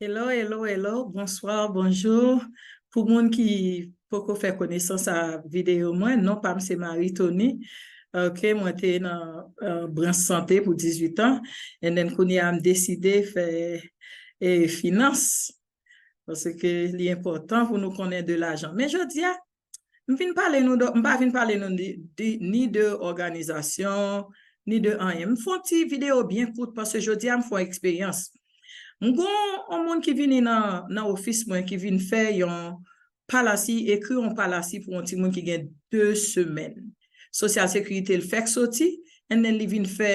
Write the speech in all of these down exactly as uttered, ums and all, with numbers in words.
Hello, hello, hello. Bonsoir, bonjour. Pou moun ki poko fè konesans a videyo mwen, non pa m se Marie Tony. Ok, mwen te nan uh, branch sante pou dizuit an. And then kounye a m deside fè eh, finans. Paske li enpòtan pou nou konnen de lajan. Men jodi a, m vin pale nou, m pa vin pale nou ni de òganizasyon, ni de anyen. M fè yon ti videyo byen kout paske jodi a m fè yon eksperyans. M gon yon moun ki vini nan, nan ofis mwen ki vin fè yon palasi, ekri yon palasi pou yon timoun ki gen de semèn. Sosyal Sekirite l fèk soti, and then li vin fè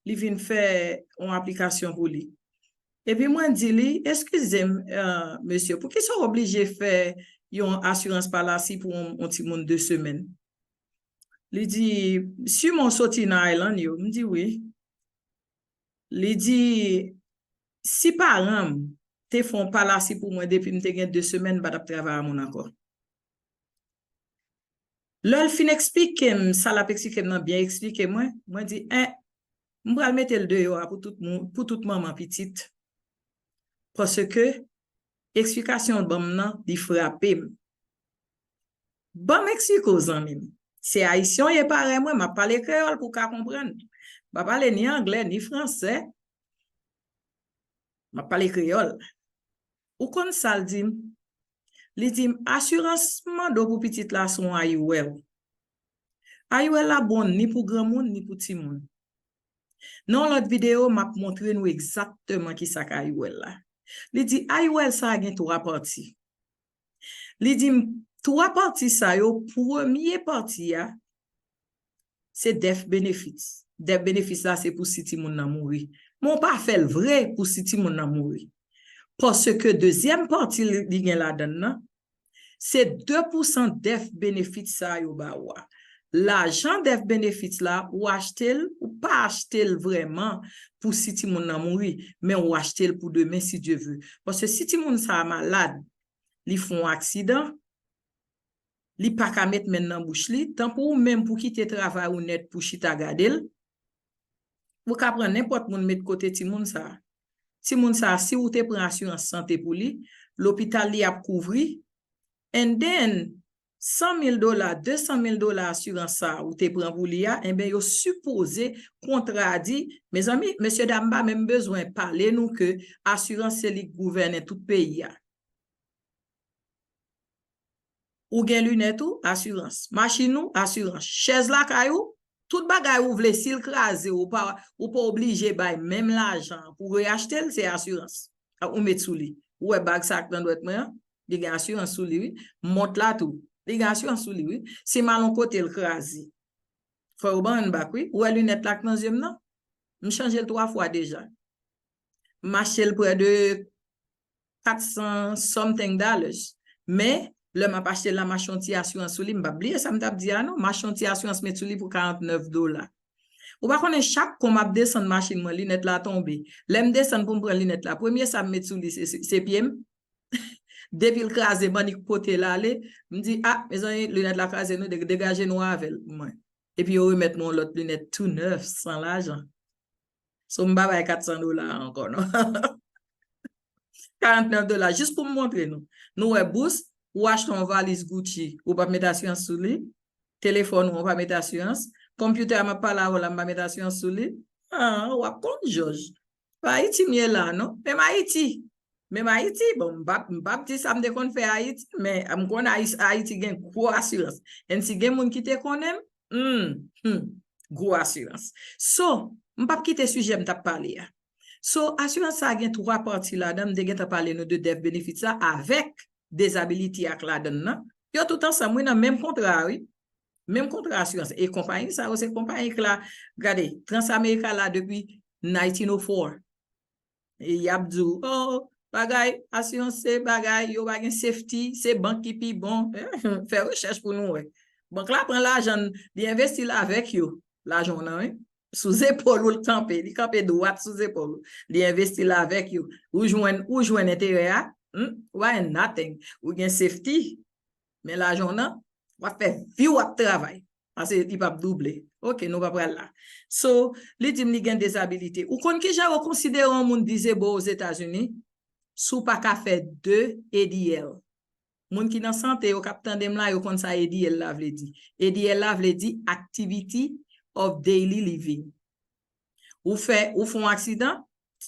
li vin fè yon aplikasyon pou li. Epi mwen di li, eskize m, uh, mesye, poukisa w oblije fè yon asirans palasi pou yon, yon timoun de semèn? Li di, siman w soti nan Island yo? M di wi. Li di, si paran m te fè yon palasi pou mwen depi m te gen de semèn, m pa t ap travay a moun ankò. Lè l fin eksplike m, sa l ap eksplike m nan byen eksplike mwen, mwen di, en, m pral mete l deyò a pou tout moun, pou tout manman pitit. Paske eksplikasyon l ban m nan, li frape m. Ban m eksplike w, zanmi m. Se ayisyen w ye parèy mwen, m ap pale kreyòl pou w ka konprann. M pa pale ni anglè, ni fransè. M ap pale kreyòl. Ou konn sa l di m? Li di m, asirans m mande w pou pitit la se yon I U L. I U L la bon ni pou granmoun, ni pou timoun. Nan yon lòt videyo, m ap montre nou egzakteman ki sa k I U L la. Li di, I U L sa a gen twa pati. Li di m, twa pati sa yo, premye pati a, se death benefits. Death benefits la, se pou si timoun nan mouri. Men w pa fè l vre pou si timoun nan mouri. Paske dezyèm pati li, li gen ladan l nan, se de pousan death benefits sa yo ba ou a. Lajan death benefits la, ou achte l, ou pa achte l vrèman pou si timoun nan mouri, men ou achte l pou demen, si Dye ve. Paske si timoun sa a malad, li fè yon aksidan, li pa ka met men l nan bouch li, tanpri ou menm pou kite travay ou nèt pou chita gade l, ou ka pran nenpòt moun met kote timoun sa a. Timoun sa a, si ou te pran asirans sante pou li, lopital li ap kouvri, and then, san mil dola, de san mil dola asirans sa a ou te pran pou li a, enben, yo sipoze kontradi. Mezanmi, mesye dam, m pa menm bezwen pale nou ke asirans se li k gouvènen tout peyi a. Ou gen linèt ou, asirans. Machin ou, asirans. Chèz lakay ou, tout bagay ou vle, si l kraze, ou pa, ou pa oblije bay menm lajan pou reyachte l, se asirans. A, ou met sou li. Ou wè bag sa k nan dwèt mwen an? Li gen asirans sou li, wi. Mont la tou. Li gen asirans sou li, wi. Si m al yon kote, l kraze. Fò yo ban m bak, wi. Ou wè linèt la k nan zye m nan? M chanje l twa fwa deja. M achte l prè de kat san something dollars. Men, lè m ap achte l la, m achte yon ti asirans sou li. M p ap bliye sa m t ap di a, non. M achte yon ti asirans met sou li pou karant nèf dola. Ou pa konnen chak kou m ap desann machin mwen, linèt la tonbe. Lè m desann pou m pran linèt la, premye sa m met sou li, se, se, se pye m. Depi l kraze, m annik pote l ale. M di, a, mezanmi, linèt la kraze, nou de-, degaje nou avè l, mwen. Epi yo remèt mwen yon lòt linèt tou nèf, san lajan. So, m pa bay kat san dola ankò, non. Karant nèf dola, jis pou m montre nou. Nou wè bous, ou achte yon valiz Gucci, ou p ap met asirans sou li. Telefòn ou, ou pa met asirans. Konpyutè a m ap pale avè w la, m pa met asirans sou li. A, w ap konn jòj. Pa Ayiti m ye la, non. Menm Ayiti. Menm Ayiti, bon, m p ap, m p ap di sa m te konn fè Ayiti, men m konn Ayi-, Ayiti gen gwo asirans. And si gen moun ki te konnen m, hmm, hmm, gwo asirans. So, m p ap kite sijè m t ap pale a. So, asirans sa a gen twa pati ladan, m te gentan pale nou de death benefits la avèk disability ak ladan l nan. Yo tout ansanm, wi, nan menm kontra, wi. Menm kontra asirans. E konpayi sa yo, se konpayi k la, gade, Transamerica la depi nineteen oh four. E y ap di w, oh, bagay, asirans se bagay, yo pa gen safety, se bank ki pi bon. Fè rechèch pou nou wè. Bank la pran lajan l, li envesti l avèk yo. Lajan w nan, wi. Sou zepòl ou l kanpe, li kanpe dwat sou zepòl ou. Li envesti l avèk yo. Ou jwenn, ou jwenn enterè a, hmm? Ou pa gen nothing. Ou gen safety. Men lajan w nan, w ap fè vi w ap travay. Paske li p ap double. Ok, nou pa pral la. So, li di m li gen dezabilite. Ou konn kijan yo konsidere yon moun dizable Ozetazini? si w pa ka fè de A D L. Moun ki nan sante yo k ap tande m la, yo konn sa A D L la vle di. A D L la vle di Activity of Daily Living. Ou fè, ou fè yon aksidan,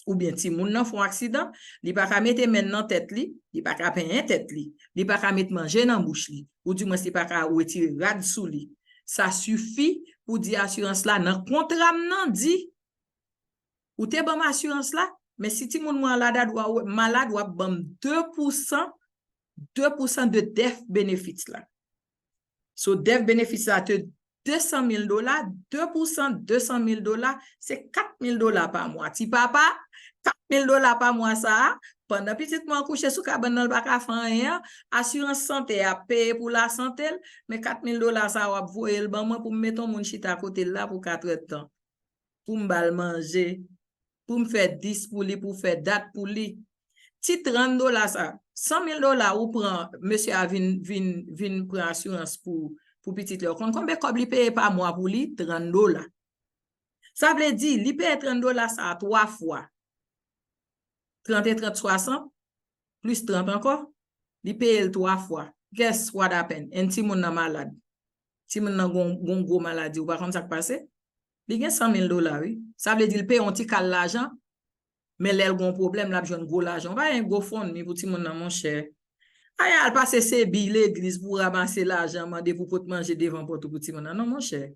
oubyen timoun nan fè yon aksidan, li pa ka mete men nan tèt li, li pa ka penyen tèt li, li pa ka met manje nan bouch li, ou dimwens li pa ka retire rad sou li. Sa sifi pou di asirans la nan kontra m nan di, ou te ban m asirans la, men si timoun mwen an malad, malad, w ap ban m de pousan, de pousan de death benefits la. So, death benefits la te de san mil dola, de pousan de san mil dola, se kat mil dola pa mwa. Ti papa, kat mil dola pa mwa sa a, pandan pitit mwen an kouche sou kabann nan, l pa ka fè anyen an, asirans sante a peye pou lasante l, men kat mil dola sa a w ap voye l ban mwen pou m mete yon moun chita kote l la pou katrè tan. Pou m ba l manje, pou m fè dis pou li, pou fè dat pou li. Ti trant dola sa, san mil dola ou pran, mesye a vin, vin, vin pran asirans pou, pou pitit li. Ou konn konbyen kòb li peye pa mwa pou li? Trant dola. Sa vle di, li peye trant dola sa a twa fwa. Trant e trant, swasant, plis trant ankò, li peye l twa fwa. Guess what happen? And timoun nan malad. Timoun nan gon, gon gwo maladi, ou pa konn sa k pase? Li gen san mil dola, wi. Sa vle di l peye yon ti kal lajan, men lè l gon pwoblèm, l ap jwenn gwo lajan. Ou pa gen GoFundMe pou timoun nan, monchè. Ay, al pase sebi legliz pou ranmase lajan, mande pou pot manje devan pòt ou pou timoun nan. Non, monchè.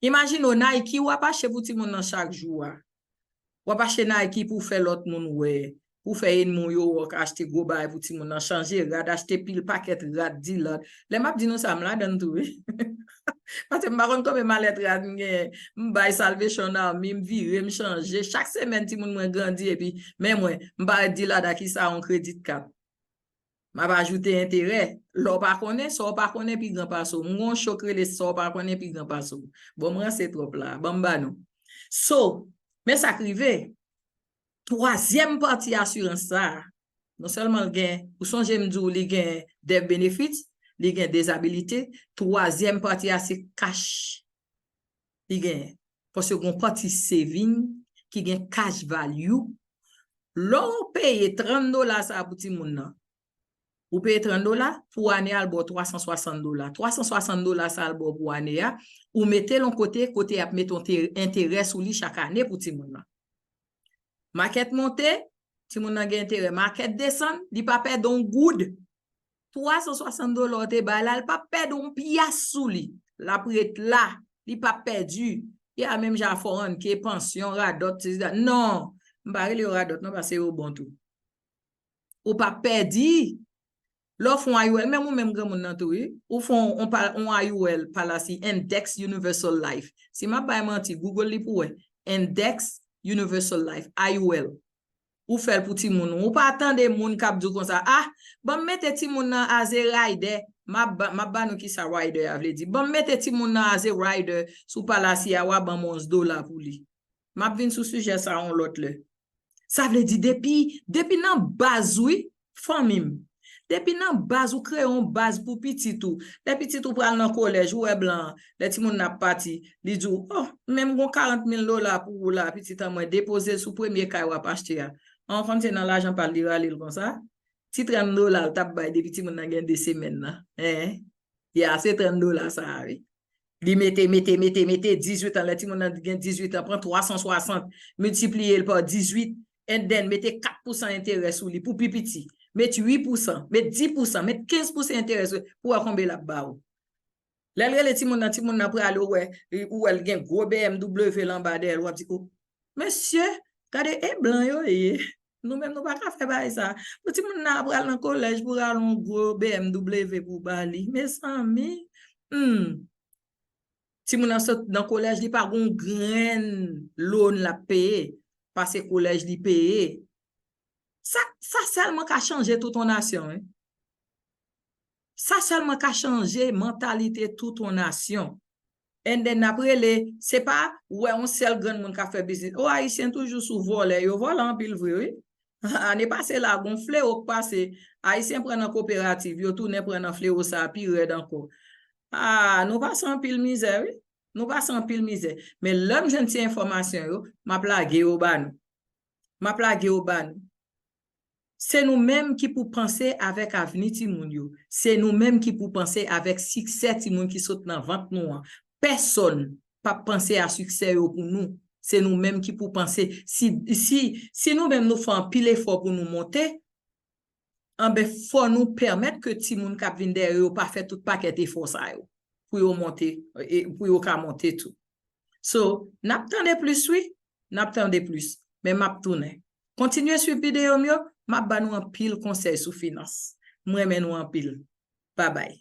Imajine w, Nike w ap achte pou timoun nan chak jou a. W ap achte Nike pou w fè lòt moun wè, pou w fè enmi w yo wè w ka achte gwo bagay pou timoun nan, chanje rad, achte pil pakèt rad, Dilad. Lè m ap di nou sa, m ladann tou, wi. Paske m pa konn konbyen malèt rad m genyen. M bay Salvation Army, m vire, m chanje. Chak semèn, timoun mwen grandi, epi, men mwen, m parèt Dilad a kisa yon credit card. M ap ajoute enterè. Lè w pa konnen, sa w pa konnen pi gran pase w. M gon cho k rele sa w pa konnen pi gran pase w. Bon, m ranse twòp la. Ban m ba nou. So, men sa k rive. Twazyèm pati asirans sa a, non sèlman l gen, ou sonje m di w li gen death benefits, li gen dezabilite, twazyèm pati a se cash li genyen. Paske gon pati saving ki gen cash value. Lè w peye trant dola sa a pou timoun nan, ou peye trant dola, pou ane a, l ba w twa san swasant dola. Twa san swasant dola sa a l ba w pou ane a, ou mete l yon kote, kote y ap mete yon te-, enterè sou li chak ane pou timoun nan. Makèt monte, timoun nan gen enterè. Makèt desann, li pa pèdi yon goud. Twa san swasant dola w te bay la, li pa pèdi yon pyas sou li. L ap ret la, li pa pèdi. Li a menm jan a four oh one K, pansyon, radòt, sesi, sa. Non, m pa rele yo radòt non, paske yo bon tou. Ou pa pèdi. Lè w fè yon I U L, menm ou menm granmoun nan tou, wi. Ou fè yon, yon pa-, yon I U L pa la si Index Universal Life. Si m ap bay manti, Google li pou wè. Index Universal Life, I U L. Ou fè l pou timoun ou. Ou pa tande moun k ap di w konsa, ah, ban m mete timoun nan as a rider. M ap ba, m ap ba nou kisa rider a vle di. Ban m mete timoun nan as a rider sou pa la si a, w a ban m onz dola pou li. M ap vin sou sijè sa a yon lòt lè. Sa vle di depi, depi nan baz, wi, fanmi m. Depi nan baz, ou kreye yon baz pou pitit ou. Lè pitit ou pral nan kolèj, ou wè blan an, lè timoun nan ap pati, li di w, oh, men m gon karant mil dola pou ou la, pitit an mwen, depoze l sou premye kay w ap achte a. An, w konn se nan lajan pa l li rale l konsa? Ti trant dola l t ap bay depi timoun nan gen de semèn nan. Hein? Ya, se trant dola sa a, wi. Li mete, mete, mete, mete, dizuit an, lè timoun nan gen dizuit an, pran twa san swasant, miltipliye l pa dizuit, and then mete kat pousan enterè sou li pou pi piti. Met uit pousan, met dis pousan, met kenz pousan enterè sou li, pou wè konbyen l ap ba ou. Lè l rele timoun nan, timoun nan prale, ou wè, ou wè l gen gwo B M W l anba dèyè l, w ap di, oh, mesye, gade, e blan yo ye. Nou menm, nou pa ka fè bagay sa. Pou timoun nan ap pral nan kolèj, pou rale yon gwo B M W pou ba li. Mezanmi, hmm. Timoun nan sot nan kolèj, li pa gon grenn loan l ap peye, pase kolèj li peye. Sa, sa sèlman ka chanje tout yon nasyon, wi. Sa sèlman ka chanje mantalite tout yon nasyon. And then, n ap rele, se pa, ou wè yon sèl granmoun k ap fè biznis. O, Ayisyen toujou sou vòlè, yo vòlè anpil vre, wi. Ane pase la, gon flewo k pase, Ayisyen pran nan koperativ, yo tounen pran nan flewo sa a pi rèd ankò. A, nou pase anpil mizè, wi. Nou pase anpil mizè. Men lè m jwenn ti enfòmasyon yo, m ap lage yo ba nou. M ap lage yo ba nou. Se nou menm ki pou panse avèk avni timoun yo. Se nou menm ki pou panse avèk siksè timoun ki sot nan vant nou an. Pèsonn p ap panse a siksè yo pou nou. Se nou menm ki pou panse. Si, si, si nou menm nou fè anpil efò pou nou monte, anben, fò nou pèmèt ke timoun k ap vin dèyè yo pa fè tout pakèt efò sa yo pou yo monte, e pou yo ka monte tou. So, n ap tande plis, wi. N ap tande plis. Men m ap tounen. Kontinye swiv videyo m yo, m ap ba nou anpil konsèy sou finans. M renmen nou anpil. Babay.